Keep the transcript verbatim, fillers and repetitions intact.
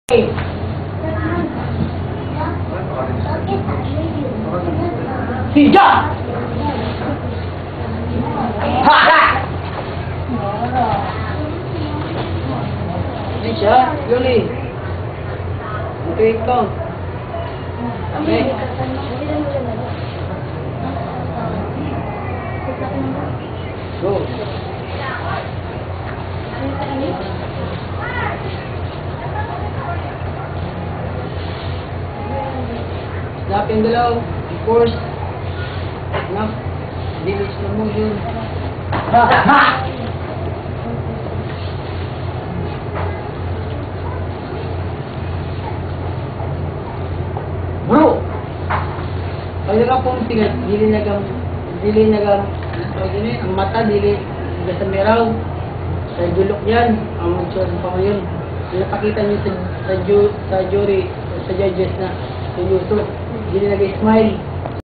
Sija! Ha! Sija, Yuli. Ito ikaw. Amen. Go. Stop and below, of course. No? Dili slow motion. Bro! Kaya ka pong tingnan, dili na gam, dili na gam, tawag ini, ang mata, dili, basta meraw. Sa julok yan, ang mature pa ngayon. Pinapakita niyo sa, sa ju-, sa jury, sa judges na seryoso. Dili nag-smile.